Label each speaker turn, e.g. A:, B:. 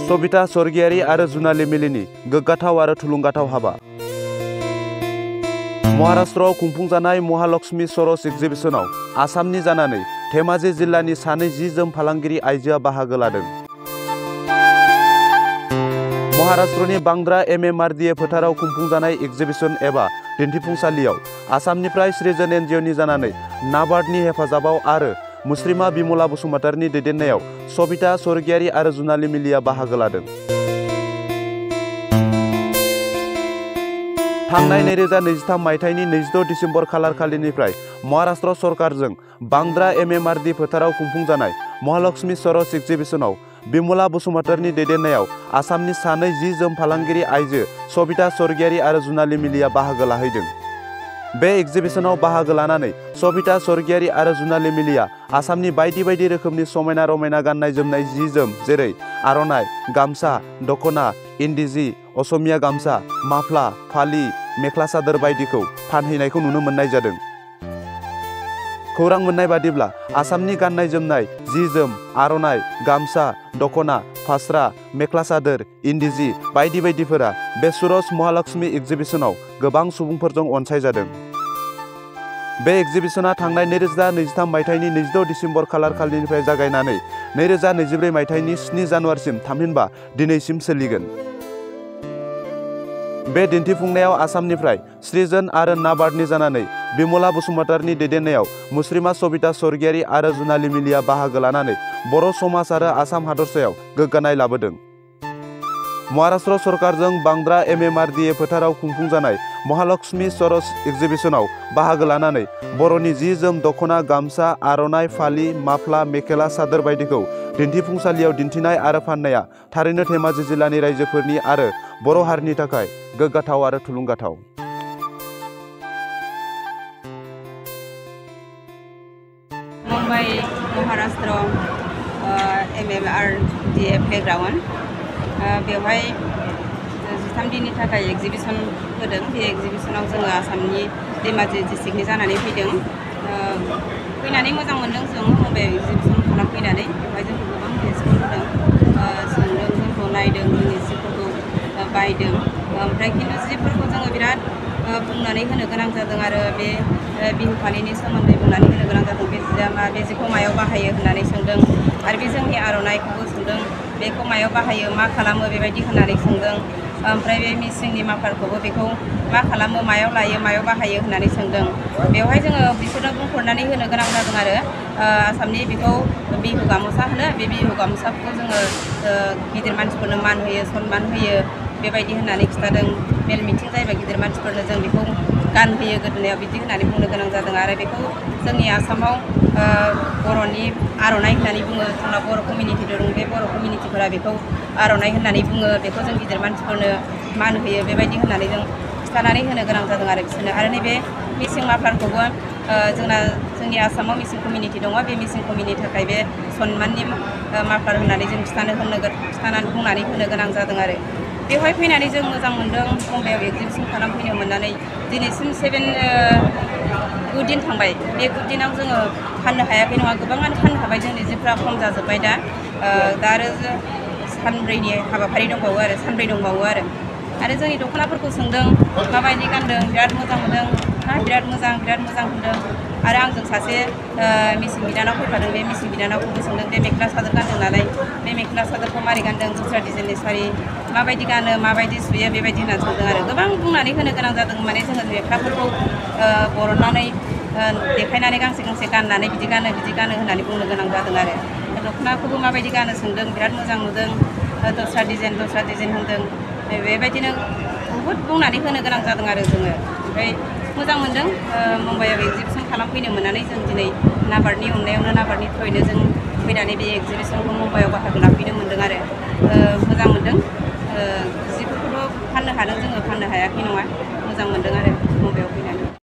A: सबिता स्वर्गियारी आरो जुनाली मिलिनि गोग्गाथाव आरो थुलुंगाथाव हाबा। महाराष्ट्रआव खुंफुंजानाय महालक्ष्मी सरस एक्जिबिशनाव आसामनि जानानै धेमाजि जिल्लानि सानै जि-जोम फालांगिरि आइजोआ बाहागो लादों। महाराष्ट्रनि बांद्रा MMRDA फोथाराव खुंफुंजानाय एक्जिबिशन एबा दिन्थिफुंसालियाव आसामनिफ्राय सृजन एनजिअनि जानानै नाबार्डनि हेफाजाबाव आरो मुस्रिमा बिमला बसुमतारीनि दैदेननायाव सबिता स्वर्गियारी आरो जुनाली मिलिया बाहागो लादों। थांनाय 2023 मायथाइनि 26 डिसेम्बर खालारखालिनिफ्राय महाराष्ट्र सरकारजों बांद्रा MMRD फोथाराव खुंफुंजानाय महालक्ष्मी सरस एक्जिबिशनाव बिमला बसुमतारीनि दैदेननायाव आसामनि सानै जि-जोम फालांगिरि आइजो सबिता स्वर्गियारी आरो जुनाली मिलिया बाहागो लाहैदों। बे एक्जिबिशनाव बाहागो लानानै सबिता स्वर्गियारी आरो जुनाली मिलिया आसामनि बायदि बायदि रोखोमनि समायना रमायना गाननाय जोमनाय जि-जोम जेरै आर'नाइ, गामसा, दख'ना, इन्दि जि, असमिया गामसा, माफ्ला, फालि, मेख्ला सादोर बायदिखौ फानहैनायखौ नुनो मोननाय जादों। खौरां मोननाय बादिब्ला आसामनि गाननाय जोमनाय जि-जोम, आर'नाइ, गामसा, दख'ना, फास्रा, मेख्ला सादोर, इन्दि जि बायदि बायदिफोरा बे सुरस महालक्ष्मी एक्जिबिशनाव गोबां सुबुंफोरजों अनसायजादों। बे एक्जिबिशना थांनाय 2023 मायथाइनि 26 डिसेम्बर खालारखालिनिफ्राय जागायनानै 2024 मायथाइनि 7 जानुवारिसिम थामहिनबा दिनैसिम सोलिगोन। बे दिन्थिफुंनायाव आसामनिफ्राय सृजन आरो नाबार्डनि जानानै बिमला बसुमतारीनि दैदेननायाव मुस्रिमा सबिता स्वर्गियारी आरो जुनाली मिलिया बाहागो लानानै बर' समाज आरो आसाम हादरसायाव गोग्गानाय लाबोदों। महाराष्ट्र सरकारजों बांद्रा MMRDA फोथाराव खुंफुंजानाय महालक्ष्मी सरस एक्जिबिशनाव बाहागो लानानै बर'नि जि-जोम, दख'ना, गामसा, आर'नाइ, फालि, माफ्ला, मेखेला सादोर बायदिखौ दिन्थिफुंसालियाव दिन्थिनाय आरो फाननाया थारैनो धेमाजि जिल्लानि रायजोफोरनि आरो बर' हारिनि थाखाय गोग्गाथाव आरो थुलुंगाथाव।
B: मुंबई महाराष्ट्र MMRDA प्लेग्राउन्ड बेवहाय 13 दिननि थाखाय एक्जिबिशन होदों। बे एक्जिबिशनाव जोङो आसामनि धेमाजि डिस्ट्रिक्टनि जानानै फैदों। फैनानै मोजां मोनदों जों मुंबईआव एक्जिबिशन खालामफैनानै। बेवहाय जोंखौ गोबां रेसपन्स होदों, सोंदों, जोंखौ नायदों, जोंनि जिफोरखौ बायदों। ओमफ्राय खिन्थु जिफोरखौ जोङो बिराद बुंनानै होनो गोनां जादों आरो बे बिहु फालिनि सोमोन्दै बुंनानै होनो गोनां जादों। बे जिया मा, बे जिखौ मायाव बाहायो होननानै सोंदों आरो बे जोंनि आर'नाइखौबो सोंदों, बेखौ मायाव बाहायो, मा खालामो बेबायदि होननानै सोंदों। ओमफ्राय बे मिसिंनि माफ्लारखौबो बेखौ मा खालामो, मायाव लायो, मायाव बाहायो होननानै सोंदों। बेवहाय जोङो बिसोरनो बुंफोरनानै होनो गोनां जादों आरो आसामनि बेखौ बिहु गामसा होनो। बे बिहु गामसाखौ जोङो गिदिर मानसिफोरनो मान होयो, सनमान होयो बेबायदि होननानै खिन्थादों। मेल मिथिं जायोबा गिदिर मानसिफोरनो जों बेखौ गानहोयो गोदोनायाव बिदि होननानै बुंनो गोनां जादों। आरो बेखौ जोंनि आसामाव बर'नि आर'नाइ होननानै बुङो। जोंना बर' कमिउनिटि दं, बे बर' कमिउनिटिफोरा बेखौ आर'नाइ होननानै बुङो। बेखौ जों गिदिर मानसिफोरनो मान होयो बेबायदि होननानै जों खिन्थानानै होनो गोनां जादों आरो बिसोरनो। आरो नैबे मिसिं माफ्लारखौबो जोंनि आसामाव मिसिं कमिउनिटि दङ। बे मिसिं कमिउनिटिनि थाखाय बे सनमाननि माफ्लार होननानै जों खिन्थानानै बुंनानै होनो गोनां जादों आरो। बेवहाय फैनानै जों मोजां मोनदों। मुम्बाइआव एक्जिबिशन खालामफैनो मोननानै दिनैसिम 9 दिन थांबाय। बे 9 दिनाव जोङो फाननो हायाखै नङा, गोबाङानो फाननो हाबाय। जोंनि जिफ्रा खम जाजोब्बाय दा आरो सानब्रैनि हाबाफारि दंबावो आरो सानब्रै दंबावो आरो जोंनि दख'नाफोरखौ सोंदों माबायदि गानदों, बिराद मोजां मोनदों, बिराद मोजां होनदों। आरो आंजों सासे मिसिं बिनानाव फैफादों। बे मिसिं बिनानावखौबो सोंदों, बे मेख्ला सादोर गानदों नालाय, बे मेख्ला सादोरखौ मारै गानदों, दस्रा डिजाइननि सारि माबायदि गानो, माबायदि सुयो बेबायदि होननानै सोंदों आरो गोबां बुंनानै होनो गोनां जादों। माने जोङो मेख्लाफोरखौ बरननानै देखायनानै गांसे गांसे गाननानै बिदि गानो होननानै बुंनो गोनां जादों आरो दख'नाखौबो माबायदि गानो सोंदों, बिराद मोजां नुदों, दस्रा डिजाइन होनदों। बेबायदिनो बहुद बुंनानै होनो गोनां जादों आरो जोङो। ओमफ्राय मोजां मोनदों मुम्बाइआव एक्जिबिशन खालामफैनो मोननानै। जों दिनै नाबार्डनि अननायावनो, नाबार्डनि थ्रुयैनो जों फैनानै बे एक्जिबिशनखौ मुम्बाइआव बाहागो लाफैनो मोनदों आरो मोजां मोनदों। जिफोरखौथ' फाननो हादों, जोङो फाननो हायाखै नङा। मोजां मोनदों आरो मुम्बाइआव फैनानै।